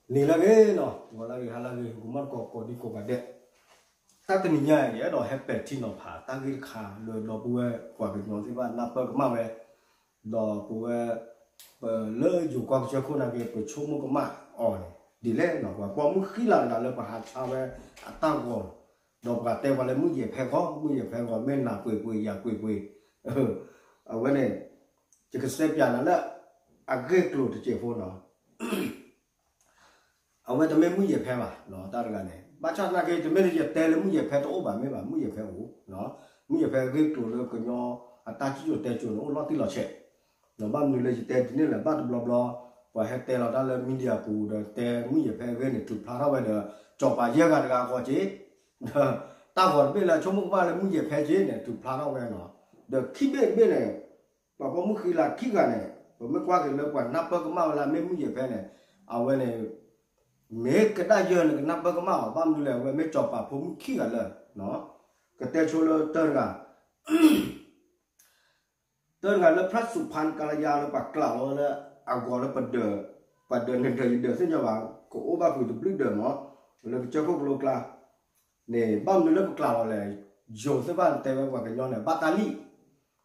နံၤလၢအဂ့ၤနီၤ, ဂီၤလၢအဂ့ၤ, ဟါလၢအဂ့ၤ, ဂီၤမီၢ်တကိးကိးဒံကိးဂၤဒဲး, တၢ်တနံၤညါအံၤ ယအဲၣ်ဒိးဟဲပဲာ်ထံနီၤဖး တၢ်ဂ့ၢ်တခါလၢဒီပုၢ်ဝဲၢ်ပှၤကညီသ့ၣ်တဖၣ်နၢ်ပၢၢ်ကမၣ်ဝဲ, ဒီပုၢ်ဝဲၢ် ပလၢယိၤကီၢ်ကစၢၢ်ခိၣ်နာ်က့ ပဆိကမိၣ်ကမၣ်အီၤန့ၣ် ဒ်လဲၣ်နီၤ, ပှၤပိာ်မုၣ်ဃံလၤတဂၤလၢပဟးဆါဝဲအတၢ်ဂီၤ, ဒီးပှၤတဲပှၤလၢမုၢ်ယဲၢ်ဖဲဂီၤ, မုၢ်ယဲၢ်ဖဲဂီၤ မ့ၢ်နၤပှ့ၤပှ့ၤယၤပှ့ၤပှ့ၤ, အဝဲန့ၣ် ယကစဲးပၠးနၤလၢ အဂ့ၢ်ကျိၤတစဲးဖိနီၤ အဝဲတမ့ၢ်မုၢ်ယဲၢ်ဖဲဘၣ်, တၢ်တဂၤန့ၣ် ဘၣ်ဆၣ်သနာ်က့ တမ့ၢ်လၢယတဲလၢမုၢ်ယဲၢ်ဖဲတအိၣ်ဘၣ် မ့ၢ်ဘၣ်, မုၢ်ယဲၢ်ဖဲအိၣ်, မုၢ်ယဲၢ်ဖဲအဂ့ၢ်ကျိၤလၢကညီအတၢ်စံၣ်စိၤတဲစိၤန့ၣ် အိၣ်လီၤတံၢ်လီၤဆဲး, ဘၣ်မနုၤလၢယတဲဒ်န့ၣ်လဲၣ်, ဘၣ်တဘျီဘျီ ပှၤဟဲတဲလီၤတၢ်လၢ media ပူၤဒီးတဲမုၢ်ယဲၢ်ဖဲအဂ့ၢ်န့ၣ် ထုးဖျါထီၣ်ဝဲဒီး ကၠီၤပၤယဲၢ်ဂၤတဂၤအဂီၢ်က့ တၢ်ဂီၤတဘ့ၣ်လၢဆိကမိၣ်ကမၣ်လၢမုၢ်ယဲၢ်ဖဲက့န့ၣ် ထုးဖျါထီၣ်ဝဲနီၤ, ဒီးခံဘ့ၣ်တဘ့ၣ်န့ၣ် ပှၤပိာ်မုၣ်ဃံလၤခံဂၤန့ၣ် ပမ့ၢ်ကွၢ်က့ၤလၢပှၤနၢ်ပၢၢ်ကမၣ်ဝဲလၢအမ့ၢ်မုၢ်ယဲၢ်ဖဲန့ၣ် အဝဲန့ၣ် မ့ၢ်ကဒၣ်ယဲၢ်န့ၣ် ကနၢ်ပၢၢ်ကမၣ်အီၤ ဘၣ်မနုၤလဲၣ် အဝဲမ့ၢ်ကၠီၤပၤဖိမုၣ်ခံဂၤလၢ ကတဲဆိလၢတၢတဂၤ တၢတဂၤလၢ ဖြတ်စုဖန်ကလယါ လၢပှၤကျးလီၤဝဲလၢအဂီၤလၢပဒၢး, ပှၤဒၢးနဒၢးယဒၢးသ့ၣ်ညါဘၣ်, ကအိၣ်ဘၣ်ဖုးတဘျုးဒၢးမး, လၢကစၢၢ်ခိၣ်ကလိကျါန့ၣ် ဘၣ်မနုၤလၢပကျးလီၤလဲၣ်, ယိၤသ့ၣ်တဖၣ်တဲဝဲပှၤကညီန့ၣ် ဘၣ်တၢ်လံၣ်, ပှၤဟးဆါတၢ်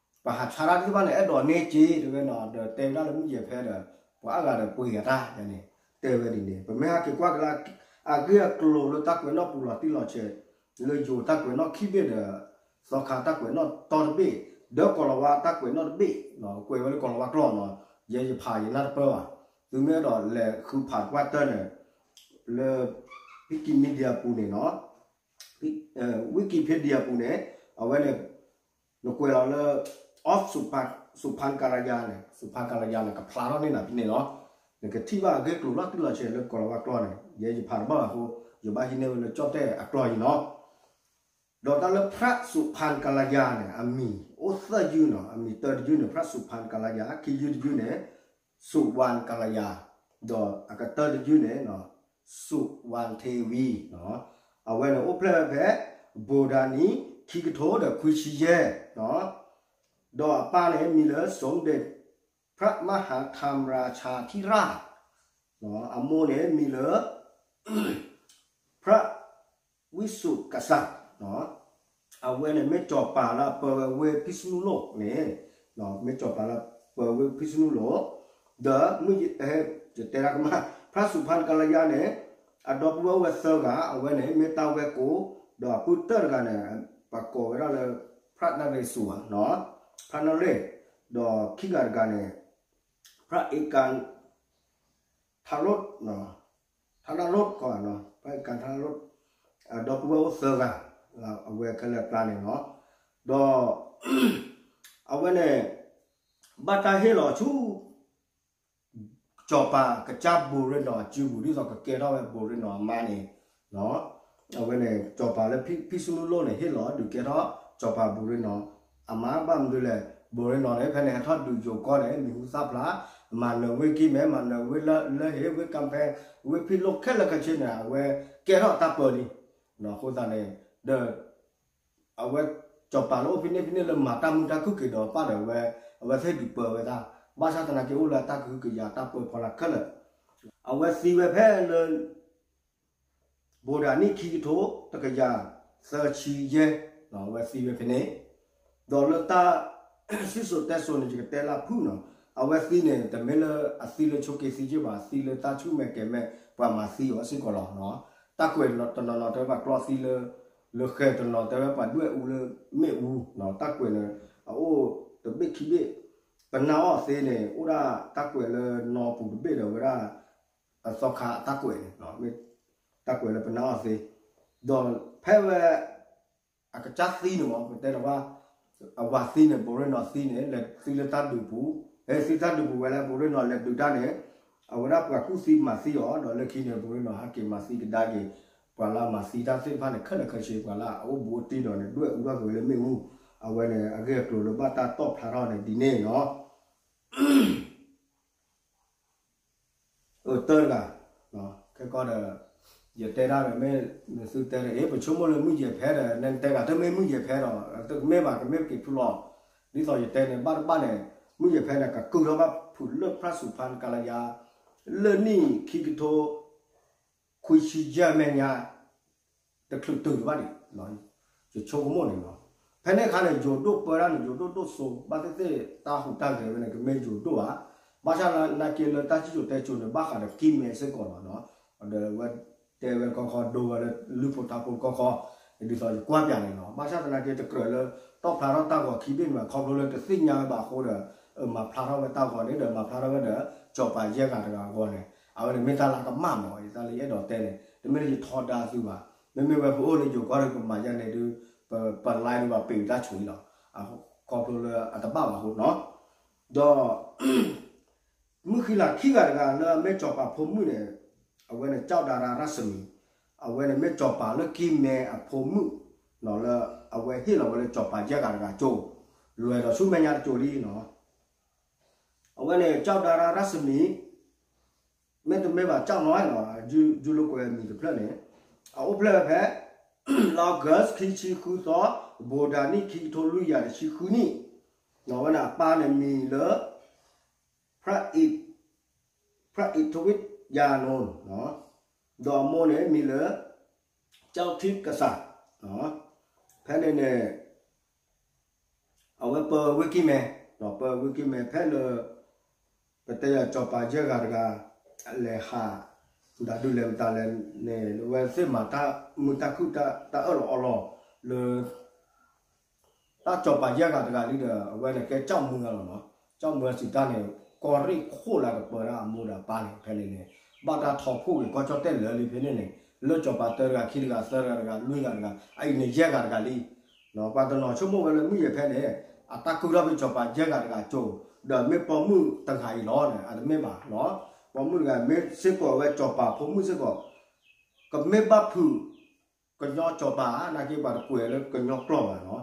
သ့ၣ်တဖၣ်န့ၣ် အဲၣ်ဒိးန့ၢ်က့ တဲဝဲနီၤ, ဒီးတဲဝဲဒၣ်လၢမုၢ်ယဲၢ်ဖဲဒီး ပှၤအါဂၤဒီးပှ့ၤဂၤတၢ်န့ၣ် တဲဝဲဒ်န့ၣ် ပမ့ၢ်ဟဲက့ၤကွၢ်က့ၤလၢ အဂ့ၢ်အကျိၤလၢတၢ်ကွဲးနီၣ်ပူၤလီၤတံၢ်လီၤဆဲး လၢယိၤတၢ်ကွဲးနီၣ်ခံဘ့ၣ်ဒီး သီခါတၢ်ကွဲးနီၣ်တီတဘ့ၣ်, ဒီးကီၤလၤဝါတၢ်ကွဲးနီၣ်တဘ့ၣ်, ကွဲးဝဲလၢကီၤလၤဝါကျိာ်နီၤ, ယဲယဖးယနၢ်တပၢၢ်ဘၣ်, သုမ့ၢ်အဲၣ်ဒိးလဲၤဃုဖးကွၢ်တၢၢ်န့ၣ် လၢ Wikimedia ပူၤန့ၣ်နီၤ, Wikipedia ပူၤန့ၣ် အဝဲန့ၣ် နကွဲးလီၤလၢ of စုဖန်ကလယါန့ၣ် စုဖန်ကလယါန့ၣ် ကဖျါထီၣ်န့ၢ်နၤဖဲန့ၣ်လီၤ. နကထံၣ်ဘၣ်အဂ့ၢ်ကျိၤလီၤတံၢ်လီၤဆဲးလၢကီၤလၤဝါကျိာ်န့ၣ် ယဲယဖးတဘၣ်ဘၣ်အဃိ ယဘၣ်ဟံးန့ၢ်ဝဲလၢကၠီၣ်တဲၣ်အကျိာ်အံၤနီၤ. ဒီးတၢ်လၢ ဖြတ်စုဖန်ကလယါန့ၣ် အမံၤအိၣ်သၢယုၢ်နီၤ, အမံၤတၢတယုၢ်န့ၣ် ဖြတ်စုဖန်ကလယါ, ခံယုၢ်တယုၢ်န့ၣ် စုဝန်ကလယါ, ဒီးအကတၢၢ်တယုၢ်န့ၣ် စုဝန်ထေဝံ, အဝဲန့ၣ်အိၣ်ဖျဲၣ်ဝဲဖဲ ဘိဒၤနံ ခံကထိဒီးခွံဆံယဲၢ်, ဒီးအပၢ်န့ၣ်မံၤလၢ สมเด็จพระมหาธรรมราชาธิราช, အမိၢ်န့ၣ်မံၤလၢ พระวิสุทธิกษัตริย์, အဝဲန့ၣ်မ့ၢ်စီၤပၤလၢအပၢဝဲဝ့ၢ်ဖံၣ်စနူလိၣ်န့ၣ်, မ့ၢ်စီၤပၤလၢအပၢဝ့ၢ်ဖံၣ်စနူလိၣ်, ဒီးမုၢ်ယတဲဒၣ်ကမၣ် ဖြတ်စုဖန်ကလယါန့ၣ် အဒီပုၢ်ဝဲၢ်အိၣ်ဝဲသၢဂၤ, အဝဲန့ၣ်မ့ၢ်တၢ်ဝဲၢ်ကိ, ဒီးအပုၢ်တၢၢ်တဂၤန့ၣ် ပှၤကိးဝဲဒၣ်လၢ พระนเรศวร, พระนเรศ, ဒီးခံဂၤတဂၤန့ၣ် พระเอกาทรส, ทรส ကီး, พระเอกาทรส, ဒီပုၢ်ဝဲၢ်အိၣ်သၢဂၤ, အဝဲခဲလၢာ်အကျါန့ၣ်လီၤ. ဒီး အဝဲန့ၣ် ဘၣ်တၢ်ဟ့ၣ်လီၤဆူ စီၤပၤကစၢ်ဘိၤရ့နီၤအစုပူၤ ဒ်သိးကကဲထီၣ်ဝဲဘိၤရ့နီၤအမါန့ၣ်, အဝဲန့ၣ် စီၤပၤလၢဖံၣ်စနူလိၣ်န့ၣ် ဟ့ၣ်လီၤဒုးကဲထီၣ်စီၤပၤဘိၤရ့နီၤအမါ ဘၣ်မနုၤလဲၣ်, ဘိၤရ့နီၤန့ၣ် ဖဲန့ၣ်ဟဲထီၣ်ဒုးယိၤကီၢ်န့ၣ် မံၤဟူသၣ်ဖျါ, မၤနၢၤဝ့ၢ်ကံၢ်မဲ မၤနၢၤဝ့ၢ်လၢဟ့ၣ် ဝ့ၢ်ကၣ်ဖဲ ဝ့ၢ်ဖံၣ်လိၣ်ခဲလၢာ်ခဲဆ့န့ၣ် အဝဲကဲထီၣ်တၢ်ပၢလံ, အဃိသတးန့ၣ် ဒီး အဝဲစီၤပၤလၢအိၣ်ဖဲန့ၣ်ဖဲန့ၣ်လၢမၤတၢ်မုာ်တၢ်ခုၣ်က့ၤဒီးပၢ်ဒီးဝဲ, အဝဲသ့ၣ်ဒုးပၢဝဲဒၣ်, ဘၣ်ဆၣ်သနာ်က့အိၣ်လၢအတၢ်ကဟုကယာ်တၢ်ပၢဖီလာ်ခဲလၢာ်, အဝဲသံဝဲဖဲလၢ ဘိဒၤနံၣ်ခံကထိ တကယၤသၢဆံယဲၢ်, အဝဲသံဝဲဖဲန့ၣ်, ဒီးလၢတၢ် စံၣ်စိၤတဲစိၤန့ၣ် ယကတဲလၢဖုၣ်နီၤ, အဝဲသံန့ၣ် တမ့ၢ်လၢအသံလၢဆိးက့သံက့ဘၣ်, သံလၢတၢ်ဆူၣ်မဲာ်ကဲၤမဲာ် ပှၤမၤသံအီၤစ့ၢ်ကီးလီၤ. တၢ်ကွဲးတနီၤနီၤတဲဝဲပှၤကျီသံလၢ လၢဃဲၤ, တနီၤတဲဝဲပှၤဒွဲၣ်အူလၢမ့ၣ်အူ, တၢ်ကွဲးန့ၣ် အအိၣ်တဘ့ၣ်ခံဘ့ၣ်, ပနၢ်အီၣ်သ့န့ၣ် အိၣ်ဒၣ်တၢ်ကွဲးလၢနီၢ်ပူၤတဘ့ၣ်ဒီးဝဲဒၣ် အသီခါအတၢ်ကွဲးန့ၣ်, မ့ၢ်တၢ်ကွဲးလၢပနၢ်အီၣ်သ့, ဒီးဖဲဝဲ အကစၢ်သံန့ၣ်မ့ၢ် ပတဲလီၤဘၣ်, အဝၤသံန့ၣ် ဘိၤရ့နီၤသံန့ၣ် လဲၤသံလၢတၢ်ဒုးပူၤ, ဟဲသံတၢ်ဒုးပူၤဝဲလၢဘိၤရ့နီၤလဲၤဒုးတၢ်န့ၣ်, အဝဲဒၣ်ပှၤကူၣ်သံမၤသံအီၤ, ဒီးလၢခံန့ၣ် ဘိၤရ့နီၤဟဲက့ၤမၤသံကဒါက့ၤ ပှၤလၢအမၤသံတၢ်သ့ၣ်တဖၣ်န့ၣ် ခဲလၢာ်ခဲဆ့ ပှၤလၢအအိၣ်ဘူးအိၣ်တံၢ်ဒီးန့ၣ် ဒွဲၣ်အူထီၣ်က့ၤဝဲလၢမ့ၣ်အူ, အဝဲန့ၣ် အဂ့ၢ်အကျိၤလၢဘၣ်တၢ်တီၣ်ဖျါထီၣ်န့ၣ်ဒ်န့ၣ်နီၤ. အတၢ်တဂၤ, ခဲကီဒီး ယတဲဒၣ်ဒီး မ့ၢ်နသုတဲဒီး အ့ ပဆိကမိၣ်လၢမုၢ်ယဲၢ်ဖဲဒီး နတဲဂၤတမ့ၢ်မုၢ်ယဲၢ်ဖဲဒီး တမ့ၢ်ဘၣ် ကမ့ၢ်က့ၤဖုလီၤ, ဒ်သိးယတဲန့ၣ် ဘၣ်တဘၣ်န့ၣ် မုၢ်ယဲၢ်ဖဲန့ၣ် ကကုၢ်ထီၣ်ဘၣ်ဖုးလၢဖြတ်စုဖန်ကလယါ လၢနံၣ်ခံကထိ ခွံဆံယဲၢ်မဲာ်ညါ တချုးတုၤတဘၣ်ဒံး, ယဆိကမိၣ်န့ၣ်လီၤ. ဖဲန့ၣ်အခါန့ၣ် ယိၤဒိၣ်ပၢတၢ်န့ၣ် ယိၤဒိၣ်ဒိၣ်စိ ဘၣ်သ့ၣ်သ့ၣ်တၢ်ဟူးတၢ်ဂဲၤဝဲန့ၣ် ကမ့ၢ်ယိၤဒိၣ်ဧါ, ဘၣ်ဆၣ်သနာ်က့လၢတၢ်စံၣ်စိၤတဲစိၤန့ၣ် ဘၣ်ဃးဒီးကံၢ်မဲစ့ၢ်ကီးလီၤ. ဒီးဝဲတဲဝဲခီခီဒိဝဲလၢလုၢ်ဖိထါဖိခီခီ, ဒ်သိးယကွၢ်ပၠးန့ၣ်လီၤ. ဘၣ်ဆၣ်သနာ်က့တကြၢးလၢ တီၣ်ဖျါထီၣ်တၢ်ဂီၤခံဘ့ၣ်မး ခီဖျိလၢတသ့ၣ်ညါဝဲဘၣ်အဃိဒီး မၤဖျါထီၣ်ဝဲတၢ်ဂီၤန့ၣ်ဒီး မၤဖျါထီၣ်ဝဲဒီး စီၤပၤယဲၢ်ဂၤတဂၤအဂီၢ်န့ၣ် အဝဲန့ၣ်မ့ၢ်တၢ်လၢကမၣ်မး ယတၢ်လၢယအဲၣ်ဒိးတဲန့ၣ် တမ့ၢ်လၢယထီဒါသုဘၣ်. မ့မ့ၢ်ဝဲပအိၣ်လၢယိၤကီၢ်ဒီး ပမၤယဲန့ၣ်ဒုး ပ ပ live ဒုးဘၣ်ပ့ၤတၢ်ဆိအံၤလီၤ. ခီဖျိလၢအတဘၣ်ဘၣ်အဃိနီၤ. ဒီး မုၢ်ဃံလၤခံဂၤတဂၤလၢအမ့ၢ်စီၤပၤဖိမုၣ်န့ၣ် အဝဲန့ၣ် ကၠီၣ်ဒါရၤရၣ်စမံၤ, အဝဲန့ၣ်မ့ၢ်စီၤပၤလၢကံၢ်မဲအဖိမုၣ်နီၤ လၢအဝဲဟ့ၣ်လီၤဝဲလၢစီၤပၤယဲၢ်ဂၤတဂၤကၠိ, လွဲၢ်ဒီးဆူမဲာ်ညါတကၠိလံနီၤ. အဝဲန့ၣ် ကၠီၣ်ဒါရၤရၣ်စမံၤ မ့တမ့ၢ်ဘၣ်ကၠီၣ်နီၤနီၤ ယုၢ်လိာ်ကွဲမံၤတဖျၢၣ်န့ၣ် အအိၣ်ဖျဲၣ်ဝဲဖဲ လါအီကူး ခံဆံဃုသီ ဘိးဒၣ်နံၣ် ခံကထိလွံၢ်ကယၤတဆံဃုနံၣ်, အဝဲန့ၣ်အပၢ်န့ၣ်မံၤလၢ ဖရၣ်အံး ဖရၣ်အံးထဝံးယၤနိၣ်, ဒီးအမိၢ်န့ၣ်မံၤလၢ ကၠီၣ်ထံကစၢ်, ဖဲန့ၣ်န့ၣ် အဝဲပၢဝ့ၢ်ကံၢ်မဲ, ပၢဝ့ၢ်ကံၢ်မဲဖဲလၢ ပတဲယၤစီၤပၤယဲၢ်ဂၤတဂၤ လဲၤဟး ဒၣ်ဒုးလဲၤမတၤလဲၣ်န့ၣ် အဝဲသ့ၣ်မၤတၢ်မုာ်တၢ်ခုၣ်တၢ်အၢၣ်လီၤအီလီၤလၢ တၢ်စီၤပၤယဲၢ်ဂၤတဂၤလံဒီး အဝဲန့ၣ်ကဲကၠီၣ်မုၢ်ဂၤလီၤနီၤ. ကၠီၣ်မုၢ်ဂၤစံးတၢ်န့ၣ် ကီၢ်ရ့ၣ်ခိၣ်လၢကပၢဒၣ်အမိၢ်ဒီးအပၢ်န့ၣ် ဖဲန့ၣ်န့ၣ် ဘၣ်တၢ်ထီဖှိၣ်က့ၤကီၢ်ကၠီၣ်တဲၣ်လၢာ်လံဖဲန့ၣ်န့ၣ် လၢစီၤပၤတၢတဂၤခံတဂၤသၢတဂၤတဂၤလွံၢ်ဂၤတဂၤ အအံၤန့ၣ်ယဲၢ်ဂၤတဂၤလံ. ပှၤတနီၤဆိကမိၣ်ဝဲလၢမုၢ်ယဲၢ်ဖဲန့ၣ် အတၢ်ကုၢ်ထီၣ်ဖဲစီၤပၤယဲၢ်ဂၤတဂၤကၠိ ဒီးမ့ၢ်ပိာ်မုၣ်တဂၤအံၤလီၤန့ၣ် အတမ့ၢ်ဘၣ်နီၤ. ပိာ်မုၣ်တဂၤမ့ၢ်စ့ၢ်ကီးဝဲစီၤပၤဖိမုၣ်စ့ၢ်ကီး ကမ့ၢ်ဘၣ်ဖုး ကညီစီၤပၤ နာ်က့ပှၤတကွဲးလၢကညီကျိာ်ဘၣ်နီၤ.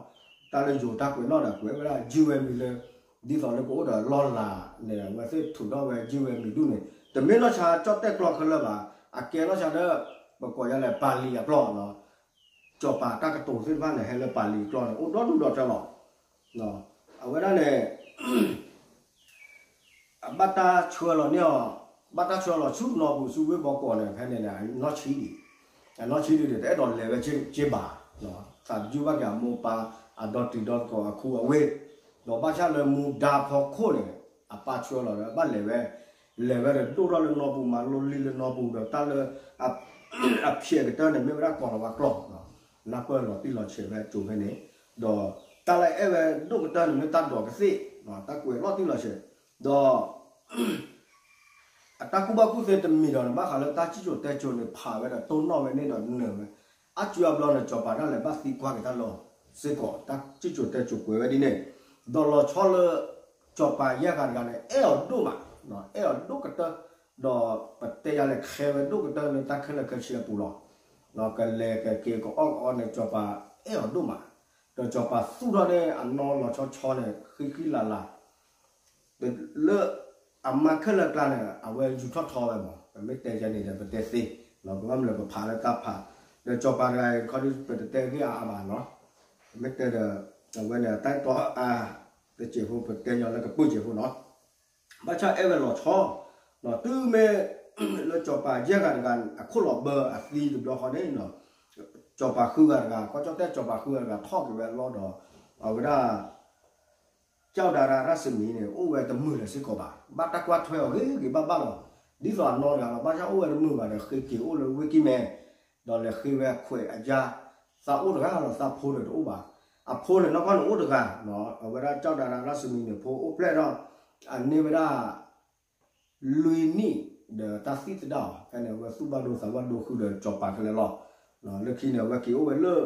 တၢ်လၢယိၤတၢ်ကွဲးနီၣ်ဒီးကွဲးဝဲဒၣ်ယုၢ်ဝဲမံၤလၢ ဒ်သိးလၢကအိၣ်ဒီးလီၢ်လၤန့ၣ် အဝဲသ့ၣ်ထုးထီၣ်ဝဲယုၢ်ဝဲမံၤဒူၣ်န့ၣ် တမ့ၢ်နီၢ်ဆါကၠီၣ်တဲၣ်ကျိာ်ခဲလၢာ်ဘၣ်. အကဲနီၢ်ဆါဒီး ပကိးယၤလဲၣ်ပာ်လံၤအကျိာ်နီၤ. စီၤပၤတၢ်ကတိၤသ့ၣ်တဖၣ်န့ၣ် ဟဲလၢပာ်လံၤအကျိာ်န့ၣ် အိၣ်ဒီဒူၣ်ဒီထၢလီၤ. အဝဲဒၣ်န့ၣ် အဘၣ်တၢ်ဆှၢလီၤန့ၢ်အီၤ, ဘၣ်တၢ်ဆှၢလီၤဆူနီၢ်ပူၤဆူဝ့ၢ်ဘီကီးန့ၣ် ဖဲန့ၣ်န့ၣ် နီၢ်ဆံးဒံး, နီၢ်ဆံးဒံးန့ၣ် တအဲၣ်ဒိးလဲၤဝဲက့ဘၣ်, သးတယုၢ်ဘၣ်က့ၤအမိၢ်ပၢ် အဒီတံၤဒီသကိးအခူအဝ့ၢ်, ဒီးဘၣ်ဆၣ်လၢမူဒါဖီခိၣ်န့ၣ် အပၢ်ဆှၢလီၤဒီးဘၣ်လဲၤဝဲ, လဲၤဝဲဒီးဒိၣ်ထီၣ်လၢနီၢ်ပူၤ မၤလိလံာ်လၢနီၢ်ပူၤဒီးတၢ်လၢ အဖျဲးကတၢၢ်န့ၣ် မ့ၢ်ဝဲဒၣ်ကီၤလၤဝါကျိာ်, နၢ်ပၢၢ်လီၤတံၢ်လီၤဆဲးဝဲအစိၤဖဲန့ၣ်, ဒီးတၢ်လၢအဲၣ်ဝဲဒိၣ်ကတၢၢ်န့ၣ် မ့ၢ်တၢ်ဒိးကသ့ၣ်, တၢ်ကွဲးလီၤတံၢ်လီၤဆဲး, ဒီး အတၢ်ကူၣ်ဘၣ်ကူၣ်သ့တမံၤဒီး ဘၣ်ဃးလၢတၢ်စံၣ်စိၤတဲစိၤန့ၣ် ဖးဝဲဒီးတိၢ်နီၣ်ဝဲန့ၣ်ဒီးနၢၤဝဲ, အါစုအါဘျီန့ၣ် စီၤပၤဒၣ်လဲာ်ဘၣ်သံကွၢ်က့ၤတၢ်လီၤစ့ၢ်ကီး တၢ်စံၣ်စိၤတဲစိၤကွဲးဝဲဒ်န့ၣ်, ဒီးလီၤဆီလၢ စီၤပၤယဲၢ်ဂၤတဂၤန့ၣ် အဲၣ်အီၤဒိၣ်မး, အဲၣ်အီၤဒိၣ်ကတၢၢ်, ဒီးပတဲယၤလဲၣ် ခဲဝဲဒိၣ်ကတၢၢ်လၢတၢ်ခဲလၢာ်ခဲဆ့အပူၤလီၤ. ကလဲၤကက့ၤကအီၣ်ကအီန့ၣ် စီၤပၤအဲၣ်အီၤဒိၣ်မး, ဒီးစီၤပၤသူၣ်ထီၣ်န့ၣ် အနီၢ်လီၤဆီဆီန့ၣ် ဃံဃံလၤလၤ လၢအမါခဲလၢာ်အကျါန့ၣ် အဝဲယူၤထီၣ်ထီဝဲမး, ပမ့ၢ်တဲယဲန့ၣ်ဒီးပတဲသ့, ပဘၣ်မနုၤပဖးလၢတၢ်ဖး, ဒီးစီၤပၤတဂၤအံၤခီဒ်ပတတဲဂ့ၢ်အါအါဘၣ်နီၤ, ပမ့ၢ်တဲဒီး အဝဲန့ၣ်တၢ်တီအါ တစဲးဖိ ပတဲညီလၢကပုၢ်စဲးဖိနီၤ, ဘၣ်ဆၣ်အဲၣ်ဝဲလီၤဆီ, တုၤမ့ၢ် လၢစီၤပၤယဲၢ်ဂၤတဂၤ အခိၣ်လီၤဘၢအသံတဘျီဃီန့ၣ် စီၤပၤဃုဂၤတဂၤ ကီၢ်ကၠီၣ်တဲၣ်စီၤပၤဃုဂၤတဂၤ ထီၣ်က့ၤဝဲအလီၢ်ဒီး အဝဲဒၣ် ကၠီၣ်ဒါရၤရၣ်စမံၤန့ၣ် အိၣ်ဝဲတမုာ်လၢၤစ့ၢ်ကီးဘၣ်. ဘၣ်တၢ်ကွၢ်ထွဲအီၤဂ့ၤဂ့ၤဘၣ်ဘၣ်လီၤ. ဒ်သိးအနီၢ်တဂၤလီၤ. ဘၣ်ဆၣ်အိၣ်ဝဲတမုာ်ဘၣ်ဒီး ဃ့က့ၤအိၣ်လၢဝ့ၢ်ကံၢ်မဲ, ဒီးလဲၤဃ့ဝဲအခွဲးအယာ်, သးအိၣ်တဂၤလီၤ. သးဖိန့ၣ်တအိၣ်ဘၣ်. အဖိန့ၣ် နီၢ်ကီၢ်န့ၣ်အိၣ်တဂၤ, အဝဲဒၣ်ကၠီၣ်ဒါရၤရၣ်စမံၤန့ၣ် ဖိအိၣ်ဖျဲၣ်ထီၣ် အန့ၢ်ဝဲဒၣ် လွံၢ်နံၣ် ဒီးတၢ်သံသဒၣ်အီၤ, ဖဲန့ၣ် အဝဲသူၣ်ဘၣ်ဒိသးဘၣ်ဒိဃုာ်ဒီးစီၤပၤခဲလၢာ်လီၤ. လၢခံန့ၣ် အဝဲက့ၤအိၣ်ဝဲလၢ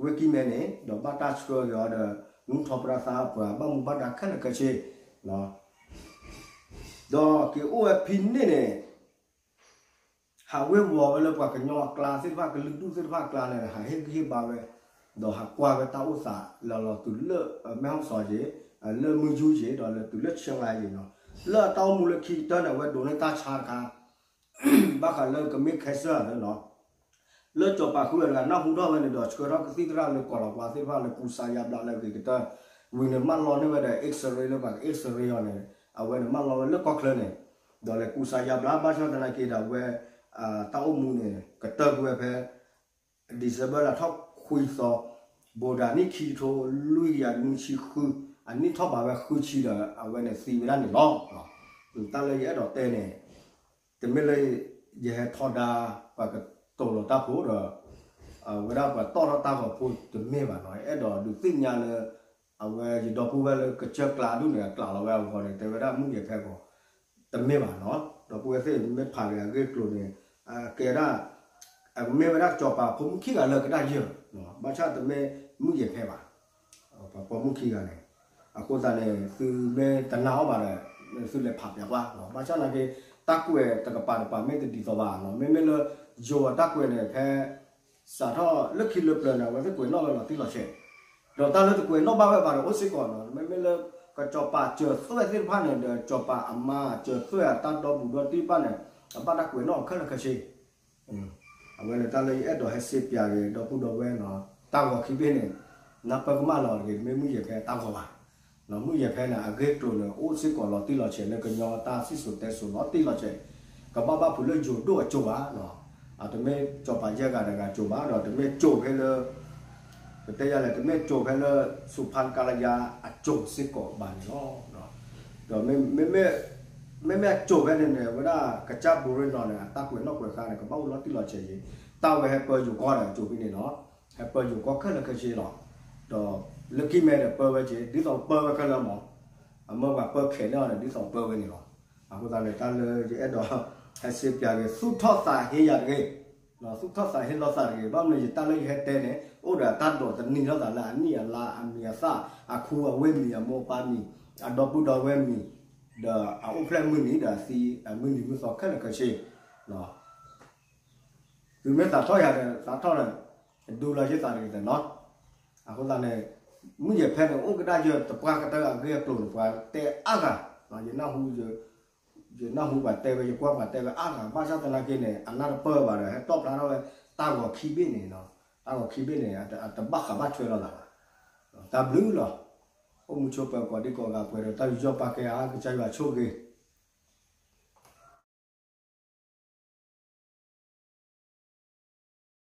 ဝ့ၢ်ကံၢ်မဲန့ၣ် ဒီးဘၣ်တၢ်ဆှၢက့ၤအီၤဒီး မုၢ်ထီၣ်ပြၢသါပှၤဘၣ်မူဘၣ်ဒါခဲလၢာ်ခဲဆ့, ဒီးက့ၤအိၣ်ဝဲဖဲန့ၣ်န့ၣ် ဟးဝ့ၤဝီၤဝဲလၢပှၤကညီအကျါသ့ၣ်တဖၣ် ကလုာ်ဒူၣ်သ့ၣ်တဖၣ်အကျါန့ၣ် ဟးဟ့ၣ်ဂံၢ်ဟ့ၣ်ဘါဝဲ, ဒီးဟးကွၢ်ဝဲတၢ်အိၣ်သးလီၤလီၤတုၤလၢ မဲၢ်ဟီၣ်စီၤက့ၤ, လၢမုၢ်ယူက့ၤ ဒီးလၢတုၤလၢဆဲးလါက့ၤနီၤ. လၢအတၢ်အိၣ်မူလၢခံကတၢၢ်န့ၣ် အဝဲဒိးန့ၢ်တၢ်ဆါတခါ ဘၣ်ဃးလၢကမ့ၢ်ခဲစၢၣ်န့ၣ်နီၤ, လၢစီၤပၤဃုဂၤတဂၤနၢ်ဟူထီၣ်ဝဲန့ၣ်ဒီး ဆှၢထီၣ်ကသံၣ်သရၣ်လၢကီၤလၤဝါသ့ၣ်တဖၣ်လၢကူစါယါဘျါလၢအဂ့ၤကတၢၢ်, ဝံၤန့ၣ် မၢလီၤန့ၢ်ဝဲဒီး X-ray လၢပှၤက X-ray အီၤန့ၣ်, အဝဲန့ၣ်မၢလီၤဝဲလၢကီၢ်ချၢန့ၣ်, ဒီးလဲၤကူစါယါဘျါ ဘၣ်ဆၣ်သနာ်က့ဒီး အဝဲ တၢ်အိၣ်မူန့ၣ် ကတၢၢ်ကွံာ်ဝဲဖဲ December လါထီၣ်ခွံသီ ဘိးဒၣ်နံၣ်ခံကထိလွံၢ်ကယၤနွံဆံဃု အနံၣ်ထီၣ်ဘးဝဲဃုဆံဒီး အဝဲန့ၣ်သံဝဲဒၣ်န့ၣ်လီၤ. တၢ်လၢယအဲၣ်ဒိးတဲန့ၣ် တမ့ၢ်လၢ ယဟဲထီဒါ ပှၤကတိၤလီၤတၢ်ဖိဒီး အဝဲဒၣ်ပှၤတီၣ်ထီၣ်တၢ်ဂီၤဖိတမ့ၢ်ဘၣ်နီၤ. အဲၣ်ဒိးဒုးသ့ၣ်ညါလၢ အဝဲယဒီပုၢ်ဝဲၢ်လၢကစၢၢ်ကျါဒူၣ်န့ၣ် အကျးလီၤဝဲအဂီၢ်န့ၣ် တဲဝဲဒၣ်မုၣ်ယဲၤဖဲဂီၤ တမ့ၢ်ဘၣ်နီၤ. ဒီပုၢ်ဝဲၢ်သ့ၣ်မ့ၢ်ဖးဂ့ၤအဂ့ၢ်အကျိၤန့ၣ် ကဲဒၣ် အမ့ၢ်ဝဲဒၣ်စီၤပၤဖိမုၣ်ခံဂၤလၢကဒၣ်ယၢၢ် ဘၣ်ဆၣ်တမ့ၢ်မုၣ်ယဲၤဖဲဘၣ် ပှၤပိာ်မုၣ်ခံဂၤန့ၣ် အဃိသတးန့ၣ် သုမ့ၢ်တနာ်အီၤဘၣ်ဒီး သုလဲၤဖးပျးကွၢ် ဘၣ်ဆၣ်သနာ်က့ တၢ်ကွဲးတကပၤတကပၤမ့ၢ်တဒ်သိးဘၣ်နီၤ. မ့မ့ၢ်လၢ ယိၤအတၢ်ကွဲးန့ၣ် ဖဲ စးထီၣ်လၢခံလၢပျၢၤန့ၣ် အဝဲသ့ၣ်ကွဲးနီၣ်ဝဲလီၤတံၢ်လီၤဆဲး ဒီးတၢ်လၢတကွဲးနီၣ်ဘၣ်ဝဲဘၣ်ဒီးအိၣ်စ့ၢ်ကီးနီၤ. မ့မ့ၢ်လၢ ကစီၤပၤစၢၤသွဲၣ်သ့ၣ်တဖၣ်န့ၣ် ဒီးစီၤပၤအမါစၢၤသွဲၣ်အတၢ်ဒီဘူးဒီတံၢ်တဖၣ်န့ၣ် အဘၣ်တၢ်ကွဲးနီၣ်ခဲလၢာ်ခဲဆ့ အဝဲန့ၣ်တၢ်လၢယအဲၣ်ဒိးဟဲစ့ပျးက့ၤ ဒီပုၢ်ဒီဝဲၢ်နီၤ တၢ်ဂီၤခံဘ့ၣ်န့ၣ် နၢ်ပၢၢ်ကမၣ်လီၤတဂ့ၤ တမ့ၢ်မုၣ်ယဲၤဖဲတၢ်ဂီၤဘၣ်. မုၣ်ယဲၤဖဲန့ၣ် အဂ့ၢ်ကျိၤန့ၣ် အိၣ်စ့ၢ်ကီးလီၤတံၢ်လီၤဆဲးလၢကညီတၢ်စံၣ်စိၤတဲစိၤလီၤတံၢ်လီၤဆဲး ကဘၣ်ဘၣ်ဖုးလၢယိၤဒိၣ်အစိၤဘၣ်နီၤ. အတမ့ၢ်စီၤပၤယဲၢ်ဂၤတဂၤစိၤဘၣ် ဒီးတမ့ၢ်စိၤဖဲလၢ ပတဲယၤလဲၣ် တမ့ၢ်စိၤဖဲလၢ စူၤဖါကလယါအစိၤစ့ၢ်ကီးဘၣ်န့ၣ်လီၤ. ဒီး မ့မ့ၢ်အစိၤဖဲန့ၣ်န့ၣ် ဝဲဒၣ်ကစၢ်ဘိရ့ၣ်နီၤန့ၣ် အတၢ်ကွဲးနီၣ်ကွဲးဃါန့ၣ် ကဘၣ်အိၣ်လီၤတံၢ်လီၤဆဲးက့ၤ တၢ်ဝဲဟဲပၢယိၤကီၢ်ဒီးအစိၤဖဲန့ၣ်နီၤ ဟဲပၢယိၤကီၢ်ခဲလၢာ်ခဲဆ့လီၤ. ဒီးလၢခံမဲာ်ဒီးပၢဝဲက့ၤ ဒ်သိးပၢဝဲခဲလၢာ်မး အမၢပှၤပၢခဲးန့ၢ်အီၤန့ၣ် ဒ်သိးပၢဝဲန့ၣ်လီၤ. အဃိသတးန့ၣ် တၢ်လၢယအဲၣ်ဒိး ဟဲစ့ပျးက့ၤ သူၣ်ထီၣ်သးဟ့ယၤတဂ့ၤ သူၣ်ထီၣ်သးဟ့လီၤသးတဂ့ၤ ဘၣ်မနုၤယတၢ်လၢယဟဲတဲန့ၣ် အိၣ်ဒီးအတၢ်ဒိးသန့ၤထီၣ်သးလၢအနံၣ်အလါအမံၤအသၣ် အခူအဝ့ၢ်မံၤ အမိၢ်အပၢ်မံၤ အဒီပုၢ်ဒီဝဲၢ်မံၤ ဒီးအအိၣ်ဖျဲၣ်မုၢ်နံၤဒီးအသံအမုၢ်နံၤမုၢ်သီခဲလၢာ်ခဲဆ့ သုမ့ၢ်သးထီၣ်ယၤဒီး သးထီၣ်ဒီး ဒူလီၤယသးတဂ့ၤသနီၤ. အဃိသတးန့ၣ် မုၣ်ယဲၤဖဲန့ၣ် အိၣ်ကဒါယၢၢ်တပှၢ်ကတၢၢ်အဂ့ၢ်အကျိၤန့ၣ် ပှၤတဲအါဂၤ ယနၢ်ဟူ ယနၢ်ဟူပှၤတဲဝဲ ယကွၢ်ပှၤတဲဝဲအါဂၤ ဘၣ်ဆၣ်သနာ်က့န့ၣ် အနၢ်တပၢၢ်ဘၣ်ဒီး ဟဲတီၣ်ဖျါထီၣ်ဝဲ တၢ်ဂီၤခံဘ့ၣ်န့ၣ်နီၤ. တၢ်ဂီၤခံဘ့ၣ်န့ၣ် အတဘၣ်ဃးဘၣ်ထွဲလိာ်သးဘၣ်. တၢ်ဘျုးလီၤ. အိၣ်မူဆိးပၢၤကိးဒံကိးဂၤပှဲၤဒီးတၢ်ယူးယီၣ်ပာ်ကဲအါ ကစၢ်ယွၤဆိၣ်ဂ့ၤ